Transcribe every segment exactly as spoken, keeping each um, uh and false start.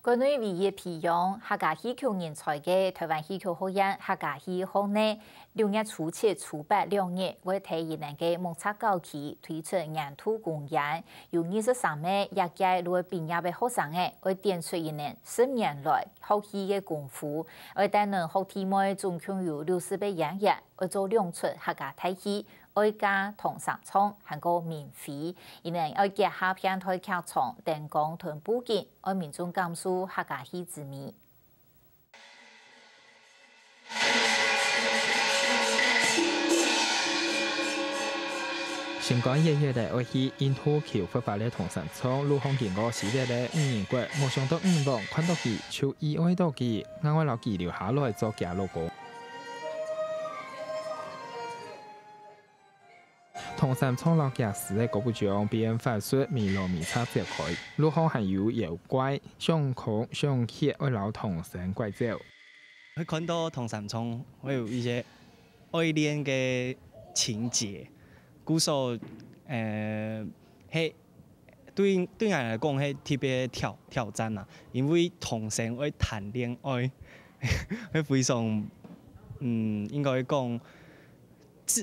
國內唯一培養客家戲曲人才个臺灣戲曲學院客家戲學系，六月初七、初八兩日，會在佢等个木柵校區推出年度公演，有二十三位這屆就會畢業个學生仔，會展出佢等十年來學戲个功夫，會帶領學弟妹總共有六十位演員，會做兩齣客家大戲， 《哀家》同《三唱》還過《明妃》，佢等愛結合現代劇場、燈光同布景，愛民眾感受客家戲之美。心肝熱熱个愛去印度求佛法个唐三藏，路項經過西北个女人國，無想到女王看到佢，就意愛到佢，硬愛摎佢留下來做厥老公。 唐三藏摎厥師个哥布將變法術，迷囉迷掣走開，路項還有妖怪、相公、相孑愛摎唐僧拐走。會看到唐三藏會有一些愛戀个情節，故所，呃，係對，對𠊎來講係特別挑，挑戰啊，因為唐僧愛談戀愛，會非常，嗯，應該講，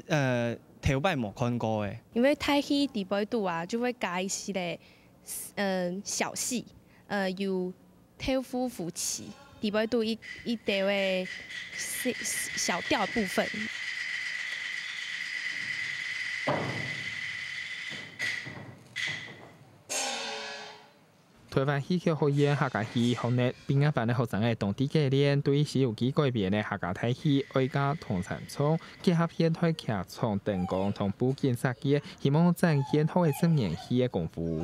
呃，頭擺無看過个。因為大戲裡背肚啊，就會加一息仔，呃，小戲，呃，有豆腐夫妻，裡背肚一，一兜个小，小調部分。 臺灣戲曲學院客家戲學系畢業班个學生仔當在該練對《西遊記》改編个客家大戲《哀家唐三藏》，結合現代劇場、燈光同布景設計，希望展現學个十年戲个功夫。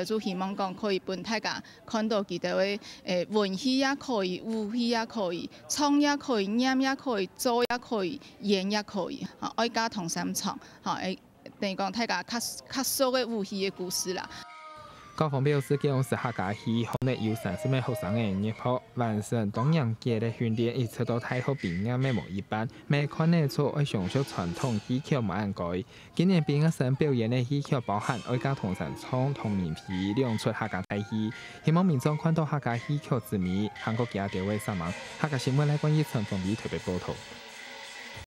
就希望講可以分大家看到佢兜个，呃，文戲也可以，武戲也可以，唱也可以，唸也可以，做也可以，演也可以，吼，《哀家唐三藏》，吼，會 等於講大家較，較熟个武戲个故事啦。校方表示，該央時客家戲學院有三十名學生仔入學，完成當嚴格个訓練，一直到大學畢業个無一半，乜看得出愛相信傳統戲曲無恁改。今年畢業生表演个戲曲包含《哀家唐三藏》同《明妃》兩齣客家大戲，希望民眾看到客家戲曲之美，還過佢兜个煞猛。客家新聞來關於陳鳳美特別報導。